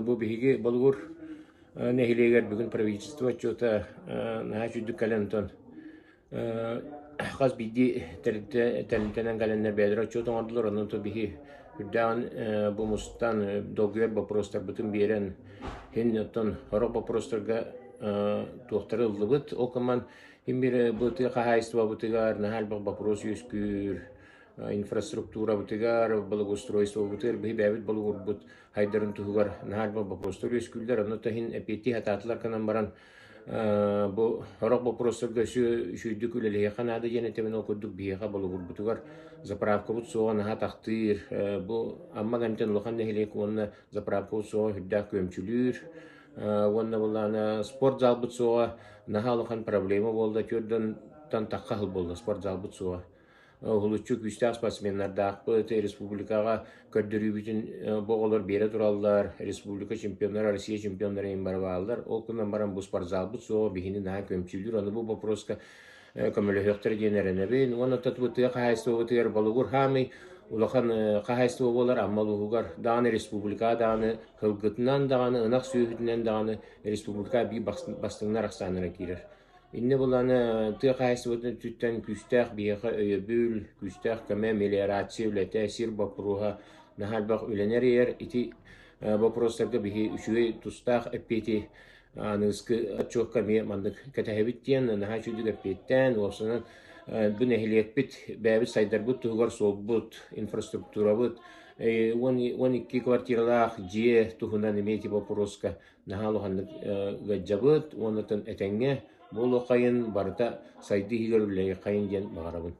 Бу биһиги Болугур нэһилиэгэр бүгүн правительство отчуота наһаа үчүгдүк кэлэн онтон хас биирдии тэрилтэнэн кэлэннэр бэйэлэрэ отчуот оҥордулар. Онон биһи үрдээҕин бу мустан долгуйар боппуруостарбытын биэрэн иһин оттон сорох боппуруостарга туохтары ыллыбыт. Ол гынан иһин биир бу тыа хаһаайыстыбабытыгар наһаа элбэх боппуруос үөскүүр. Инфраструктурабытыгар, благоустройствобытыгар биһи бэйэбит болугурбут хайдарын туһугар наһаа элбэх боппуруостар үөскүүллэр. Онно иһин эппиэттии сатаатылар гынан баран бу сорох боппуруостарга үчүгэйдик үлэлэһиэххэ наада диэн этэбин. Ол курдук биһиэхэ Болугурбутугар заправкабыт суоҕа наһаа атахтыыр. Бу Амма кэмтэн улахан нэһилиэк уонна заправкабыт суоҕа сүрдээх күөмчүлүүр. Уонна былаана спорт залбыт суоҕа наһаа улахан проблема буолла. Түөрт тахха сыл буолла спорт залбыт суоҕа. Уһулуччу күүстээх спортсменнардаахпыт, республикаҕа көрдөрүүбүтүн бу оҕолор биэрэ тураллар, республика чемпионнара, Россия чемпионнара иһин бары бааллар. Ол гынан баран бу спортзалбыт суоҕа биһини наһаа көмчүлүүр, аны бу боппуруоска көмөлөһүөхтэрэ диэн эрэнэбин. Уонна бу тыа хаһаайыстыбабытыгар Болугур хаамый улахан хаһаайыстыба буолар Амма улууһугар даҕаны республикаҕа даҕаны сылгытынан даҕаны ынах сүөһүтүнэн даҕаны республика биир бастыҥнар ахсааннара киирэр. Инньэ буоллаҕына тыа хаһаайыстыбатын өттүттэн күүстээх биһиэхэ өйөбүл, күүстээх көмө, мелиорация үлэтэ, сир боппуруоһа наһаа элбэх үлэни эрэйэр. Ити боппуруостарга биһи үчүгэй тустаах эппиэти аныгыскы отчуокка эмиэ маннык кэтэһэбит диэн наһаа үчүгэйдик эппиэттээн, уопсайынан бу нэһилиэкпит бэйэбит сайдарбыт туһугар суолбут, инфраструктурабыт 12 квартиралаах дьиэ туһунан эмиэ ити боппуруоска наһаа улаханнык ыалдьабыт уонна этэҥҥэ буолуоххайын, барыта сайдыы иһигэр үлэлиэххэйин диэн баҕарабын.